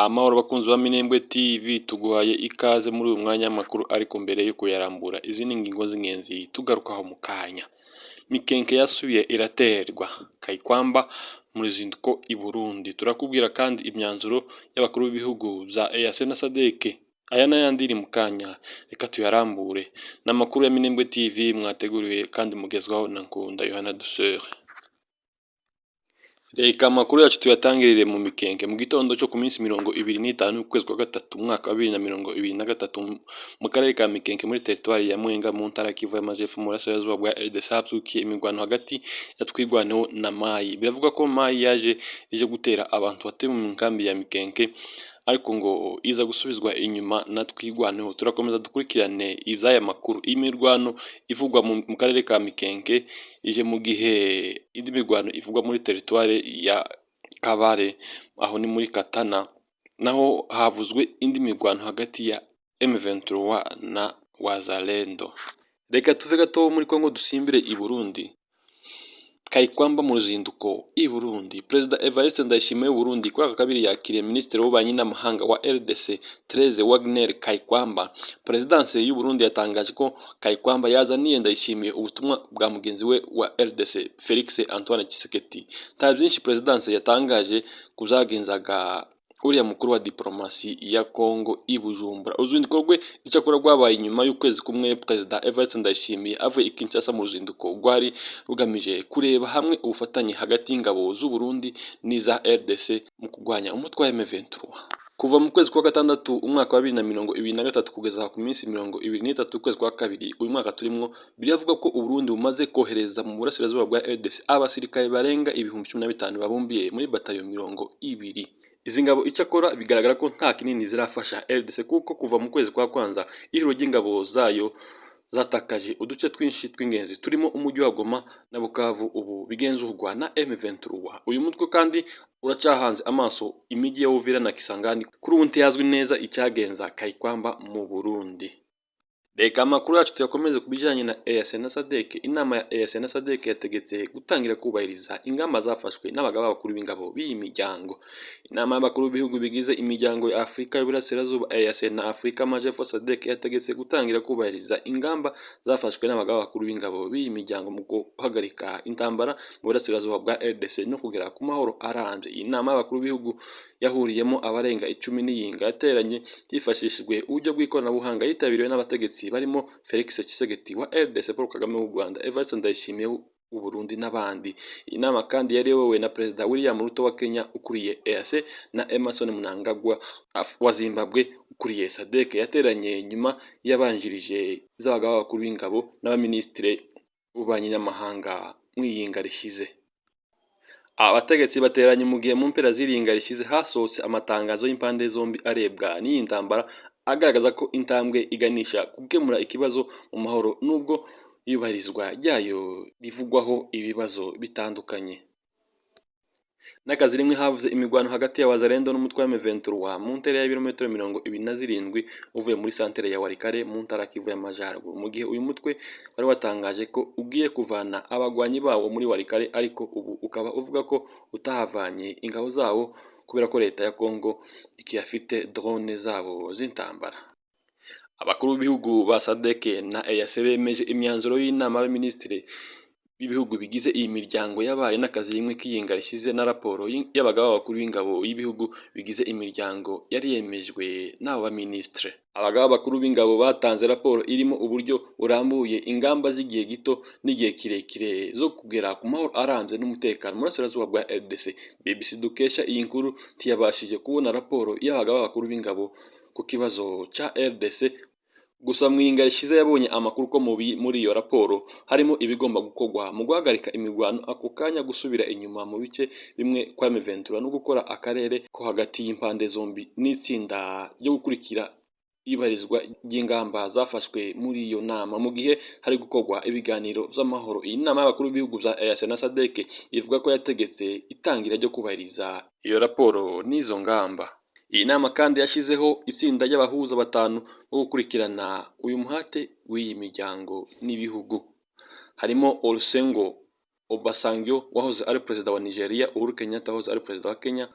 Amahoro bakunzi ba Minembwe TV, tuguhaye ikaze muri uyu mwanya w'amakuru, ariko mbere yo kuyarambura izi ni ingingo z'ingenzi tugarukaho mu kanya. Mikenke yasubiye iraterwa Kayikwamba mu ruzinduko i Burundi. Turakubwira kandi imyanzuro y'abakuru b'ibihugu bya EAC na SADC. Aya n'ayandi ni mu kanya, reka tuyarambure. Ni amakuru ya Minembwe TV mwateguriwe kandi mugezwaho na Nkunda Yohana Duseur. Reka amakuru yacu tuyatangirire mu Mikenke. Mu gitondo cyo ku minsi 25 y'ukwezi kwa gatatu, umwaka wa 2023, mu karere ka Mikenke muri teritwari ya Mwenga, mu ntara ya Kivu y'Amajyepfo, mu burasirazuba bwa RDC, habyukiye imirwano hagati ya Twirwaneho na Mayi. Biravuga ko Mayi yaje ije gutera abantu batuye mu nkambi ya Mikenke, ariko ngo iza gusubizwa inyuma na Twirwaneho. Turakomeza dukurikirane iby'aya makuru. Iyi mirwano ivugwa mu karere ka Mikenke ije mu gihe indi mirwano ivugwa muri teritwari ya Kabare, aho ni muri Katana, naho havuzwe indi mirwano hagati ya M23 na Wazalendo. Reka tuve gato muri Congo dusimbire i Burundi. Kayikwamba mu ruzinduko i Burundi. Perezida Evariste Ndayishimiye w'u Burundi kuri aka kabiri yakiriye Minisitiri w'Ububanyi n'Amahanga wa RDC, Therese Wagner Kayikwamba. Perezidansi y'u Burundi yatangaje ko Kayikwamba yazaniye Ndayishimiye ubutumwa bwa mugenzi we wa RDC, Felix Antoine Tshisekedi. Nta byinshi perezidansi yatangaje ku byagenzaga uriya mukuru wa diplomasi ya Congo i Bujumbura. Uruzinduko rwe icyakora rwabaye nyuma y'ukwezi kumwe Perezida Evariste Ndayishimiye avuye i Kinshasa mu ruzinduko rwari rugamije kureba hamwe ubufatanye hagati y'ingabo z'u Burundi n'iza RDC mu kurwanya umutwe wa M23. Kuva mu kwezi kwa gatandatu umwaka wa 2023 kugeza ku minsi 23 ukwezi kwa kabiri uyu mwaka turimo, biravuga ko Uburundi bumaze kohereza mu burasirazuba bwa RDC abasirikare barenga 15,000 babumbiye muri batayo 20. Izi ngabo icyakora bigaragara ko nta kinini zirafasha RDC, kuko kuva mu kwezi kwa kwanza ihuriro ry'ingabo zayo zatakaje uduce twinshi tw'ingenzi turimo umujyi wa Goma na Bukavu, ubu bigenzurwa na M23. Uyu mutwe kandi uracahanze amaso imijyi ya Uvira na Kisangani. Kuri ubu ntiyazwi neza icyagenza Kayikwamba mu Burundi. Reka amakuru yacu tuyakomeze ku bijyanye na EAC na SADC. Inama ya EAC na SADC yategetse gutangira kubahiriza ingamba zafashwe n'abagaba bakuru b'ingabo b'iyi miryango. Inama y'abakuru b'ibihugu bigize imiryango ya Afurika y'Uburasirazuba, EAC, na Afurika y'Amajyepfo, SADC, yategetse gutangira kubahiriza ingamba zafashwe n'abagaba bakuru b'ingabo b'iyi miryango mu guhagarika intambara mu burasirazuba bwa RDC no kugera ku mahoro arambye. Iyi nama y'abakuru b'ibihugu yahuriyemo abarenga 10 n'iyinga yateranye hifashishijwe uburyo bw'ikoranabuhanga, yitabiriwe n'abategetsi barimo Felix Tshisekedi wa RDC, Paul Kagame w'u Rwanda, Evariste Ndayishimiye w'u Burundi n'abandi. Iyi nama kandi yari iyobowe na Perezida William Ruto wa Kenya ukuriye EAC na Emmerson Mnangagwa wa Zimbabwe ukuriye SADC. Yateranye nyuma yabanjirije z'abagaba bakuru b'ingabo n'abaminisitiri b'ububanyi n'amahanga mu iyinga rishize. Abategetsi bateranye mu gihe mu mpera z'iringa rishize hasohotse amatangazo y'impande zombi arebwa n'iyi ntambara, agaragaza ko intambwe iganisha gukemura ikibazo mu mahoro, nubwo iyubahirizwa ryayo rivugwaho ibibazo bitandukanye. N'akazi rimwe havuze imirwano hagati ya Wazalendo n'umutwe wa M23 mu ntera y'ibirometero 27 uvuye muri santere ya Walikale mu ntara Kivu y'Amajyaruguru, mu gihe uyu mutwe wari watangaje ko ugiye kuvana abagwanyi bawo muri Walikale, ariko ubu ukaba uvuga ko utahavanye ingabo zawo kubera ko leta ya Congo ikiyafite drone zabo z'intambara. Abakuru b'ibihugu ba SADC na EAC bemeje imyanzuro y'inama y'abaminisitiri b'ibihugu bigize iyi miryango yabaye n'akazi rimwe k'iyinga rishize, na raporo y'abagaba bakuru b'ingabo y'ibihugu bigize imiryango yari yemejwe n'abo baminisitiri. Abagaba bakuru b'ingabo batanze raporo irimo uburyo burambuye ingamba z'igihe gito n'igihe kirekire zo kugera ku mahoro arambye n'umutekano mu burasirazuba bwa RDC. BBC dukesha iyi nkuru ntiyabashije kubona raporo y'abagaba bakuru b'ingabo ku kibazo cya RDC. Gusa mu iyinga rishize yabonye amakuru ko muri iyo raporo harimo ibigomba gukorwa mu guhagarika imirwano ako kanya, gusubira inyuma mu bice bimwe kwa M23 no gukora akarere ko hagati y'impande zombi, n'itsinda ryo gukurikira iyubahirizwa ry'ingamba zafashwe muri iyo nama mu gihe hari gukorwa ibiganiro by'amahoro. Iyi nama y'abakuru b'ibihugu bya EAC na SADC ivuga ko yategetse itangira ryo kubahiriza iyo raporo n'izo ngamba. Iyi nama kandi yashyizeho itsinda ry'abahuza batanu bo gukurikirana uyu muhate w'iyi miryango n'ibihugu. Harimo Olusegun Obasanjo wahoze ari perezida wa Nigeria, Uhuru Kenyatta wahoze ari perezida wa Kenya,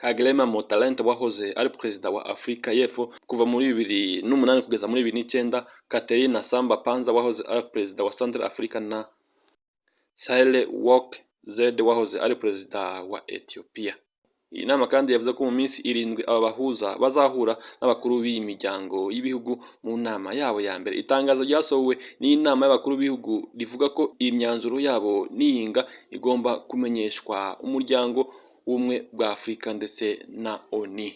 Kgalema Motlanthe wahoze ari perezida wa Afurika y'Epfo kuva muri 2008 kugeza muri 2009, Catherine Samba Panza wahoze ari perezida wa Central Africa na Sahle-Work Zewde wahoze ari perezida wa Ethiopia. Iyi nama kandi yavuze ko mu minsi 7 aba bahuza bazahura n'abakuru b'iyi miryango y'ibihugu mu nama yabo ya mbere. Itangazo ryasohowe n'iyi nama y'abakuru b'ibihugu rivuga ko iyi myanzuro yabo n'iyinga igomba kumenyeshwa umuryango w'ubumwe bwa Afurika ndetse na ONU.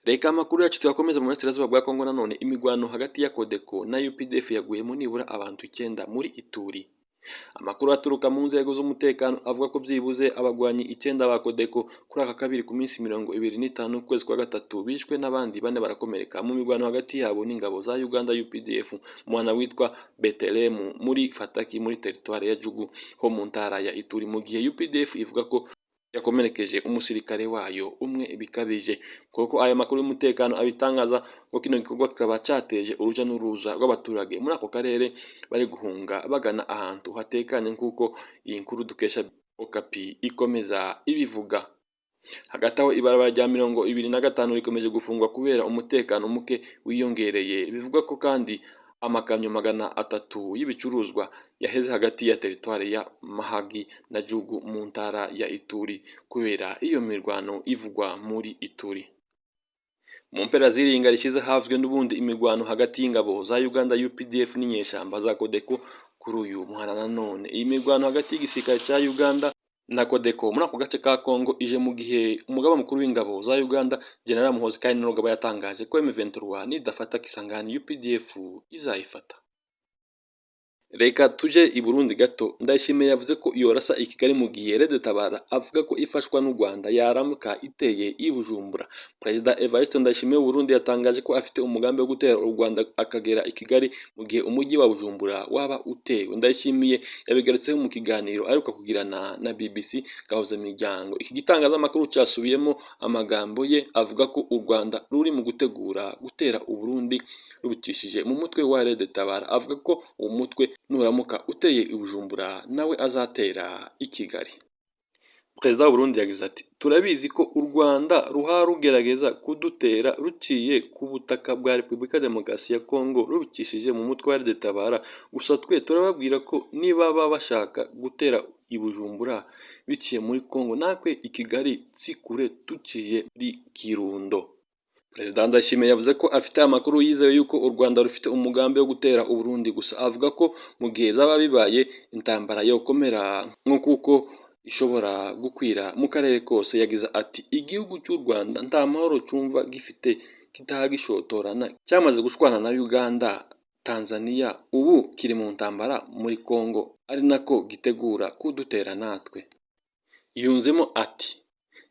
Reka amakuru yacu tuyakomeze mu burasirazuba bwa Kongo. Nanone imigwano hagati ya Codeco na UPDF yaguyemo nibura abantu 9 muri Ituri. Amakuru aturuka mu nzego z'umutekano avuga ko byibuze abagwanyi 9 ba Codeco kuri aka kabiri ku minsi 25 ukwezi kwa gatatu bishwe n'abandi 4 barakomereka mu mirwano hagati yabo n'ingabo za Uganda UPDF mu mwana witwa Betelemu muri Fataki muri teritwari ya Jugu ho mu ntara ya Ituri, mu gihe UPDF ivuga ko yakomerekeje umusirikare wayo umwe bikabije. Kuko aya makuru y'umutekano abitangaza, ngo kino gikorwa kikaba cyateje uruja n'uruza rw'abaturage muri ako karere bari guhunga bagana ahantu hatekanye, nk'uko iyi nkuru dukesha Okapi ikomeza ibivuga. Hagati aho ibarabara rya 25 rikomeje gufungwa kubera umutekano muke wiyongereye. Bivugwa ko kandi amakamyo 300 y'ibicuruzwa yaheze hagati ya teritwari ya Mahagi na Jugu mu ntara ya Ituri kubera iyo mirwano ivugwa muri Ituri. Mu mpera z'iringa rishize havuzwe n'ubundi imirwano hagati y'ingabo za Uganda UPDF n'inyeshyamba za Codeco kuri uyu muhana. Nanone iyi mirwano hagati y'igisirikare cya Uganda na Codeco muri ako gace ka Congo ije mu gihe umugaba mukuru w'ingabo za Uganda, General Muhoozi Kainerugaba, yatangaje ko M23 nidafata Kisangani UPDF izayifata. Reka tuje i Burundi gato. Ndayishimiye yavuze ko yorasa i Kigali mu gihe Red Tabara avuga ko ifashwa n'u Rwanda yaramuka iteye i Bujumbura. Perezida Evariste Ndayishimiye w'u Burundi yatangaje ko afite umugambi wo gutera u Rwanda akagera i Kigali mu gihe umujyi wa Bujumbura waba utewe. Ndayishimiye yabigarutseho mu kiganiro aheruka kugirana na BBC Gahuza Miryango. Iki gitangazamakuru cyasubiyemo amagambo ye avuga ko u Rwanda ruri mu gutegura gutera u Burundi rubicishije mu mutwe wa Red Tabara. Avuga ko uwo mutwe nuramuka uteye i Bujumbura nawe azatera i Kigali. Perezida w'u Burundi yagize ati: "Turabizi ko u Rwanda ruhora rugerageza kudutera ruciye ku butaka bwa Repubulika ya Demokarasi ya Kongo rubicishije mu mutwe wa Red Tabara, gusa twe turababwira ko nibaba bashaka gutera i Bujumbura biciye muri Kongo, natwe i Kigali si kure duciye muri Kirundo." Perezida Ndayishimiye yavuze ko afite amakuru yizewe y'uko u Rwanda rufite umugambi wo gutera u Burundi, gusa avuga ko mu gihe byaba bibaye intambara yokomera nko kuko ishobora gukwira mu karere kose. Yagize ati: "Igihugu cy'u Rwanda nta mahoro cyumva gifite, kitagishotorana, cyamaze gushwana na Uganda, Tanzania, ubu kiri mu ntambara muri Kongo ari nako gitegura kudutera natwe." Yunzemo ati: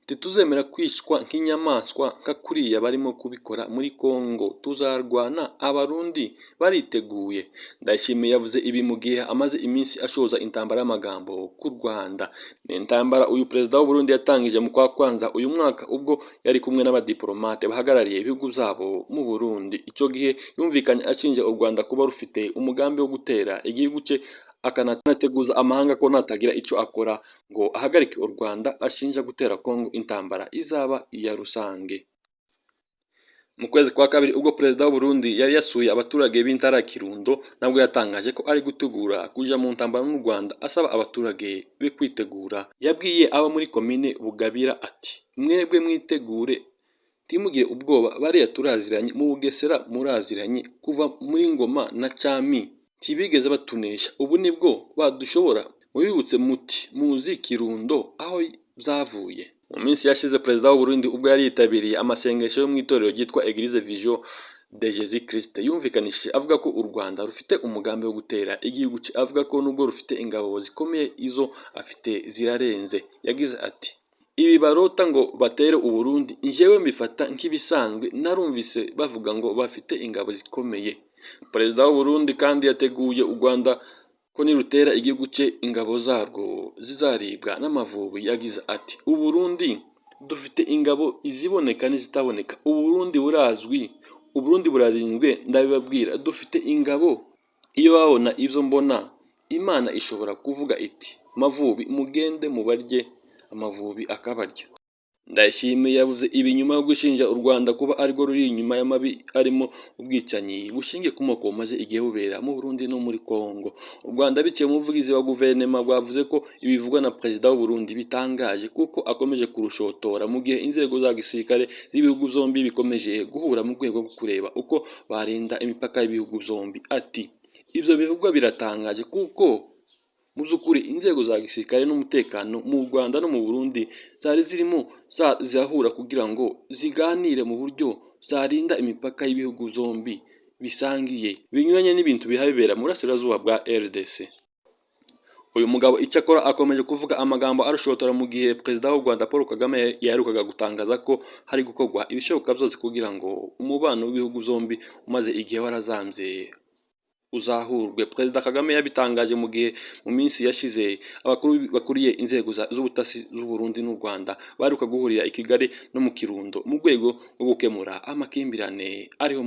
"Ntituzemera kwicwa nk'inyamaswa nka kuriya barimo kubikora muri Kongo, tuzarwana, Abarundi bariteguye." Ndayishimiye yavuze ibi mu gihe amaze iminsi ashoza intambara y'amagambo ku Rwanda. Ni intambara uyu perezida w'u Burundi yatangije mu kwa kwanza uyu mwaka ubwo yari kumwe n'abadiplomate bahagarariye ibihugu byabo mu Burundi. Icyo gihe yumvikanye ashinja u Rwanda kuba rufite umugambi wo gutera igihugu cye, akanateguza amahanga ko natagira icyo akora ngo ahagarike u Rwanda ashinja gutera Kongo, intambara izaba iya rusange. Mu kwezi kwa kabiri ubwo perezida w'u Burundi yari yasuye abaturage b'intara ya Kirundo, nabwo yatangaje ko ari gutegura kuja mu ntambara n'u Rwanda, asaba abaturage be kwitegura. Yabwiye abo muri komine Bugabira ati: "Mwebwe mwitegure, ntimugire ubwoba, bariya turaziranye, mu Bugesera muraziranye, kuva muri Ngoma na Cami ntibigeze batunesha, ubu nibwo badushobora, mubibutse muti muzi Kirundo aho byavuye." Mu minsi yashize perezida w'u Burundi ubwo yari yitabiriye amasengesho yo mu itorero ryitwa Eglise Vision de Jésus Christ, yumvikanishije avuga ko u Rwanda rufite umugambi wo gutera igihugu cye, avuga ko nubwo rufite ingabo zikomeye izo afite zirarenze. Yagize ati: "Ibi barota ngo batere u Burundi njyewe mbifata nk'ibisanzwe, narumvise bavuga ngo bafite ingabo zikomeye." Perezida w'u Burundi kandi yateguye u Rwanda ko nirutera igihugu cye ingabo zarwo zizaribwa n'Amavubi. Yagize ati: "U Burundi dufite ingabo iziboneka n'izitaboneka, u Burundi burazwi, u Burundi burarinzwe, ndabibabwira, dufite ingabo, iyo babona ibyo mbona, Imana ishobora kuvuga iti Mavubi mugende mubarye, Amavubi akabarya." Ndayishimiye yavuze ibi nyuma yo gushinja u Rwanda kuba arirwo ruri inyuma y'amabi arimo ubwicanyi bushingiye ku moko bumaze igihe bubera mu Burundi no muri Congo. U Rwanda biciye mu muvugizi wa guverinoma rwavuze ko ibivugwa na perezida w'u Burundi bitangaje kuko akomeje kurushotora, mu gihe inzego za gisirikare z'ibihugu byombi bikomeje guhura mu rwego rwo kureba uko barinda imipaka y'ibihugu byombi. Ati ibyo bivugwa biratangaje kuko mu by'ukuri inzego za gisirikare n'umutekano mu Rwanda no mu Burundi zari zirimo zirahura kugira ngo ziganire mu buryo zarinda imipaka y'ibihugu byombi bisangiye, binyuranye n'ibintu bihabera mu burasirazuba bwa RDC. Uyu mugabo icyakora akomeje kuvuga amagambo arushotora mu gihe perezida w'u Rwanda Paul Kagame yaherukaga gutangaza ko hari gukorwa ibishoboka byose kugira ngo umubano w'ibihugu byombi umaze igihe warazambye uzahurwe. Perezida Kagame yabitangaje mu gihe mu minsi yashize abakuru bakuriye inzego z'ubutasi z'u Burundi n'u Rwanda baheruka guhurira i Kigali no mu Kirundo mu rwego rwo gukemura amakimbirane ariho.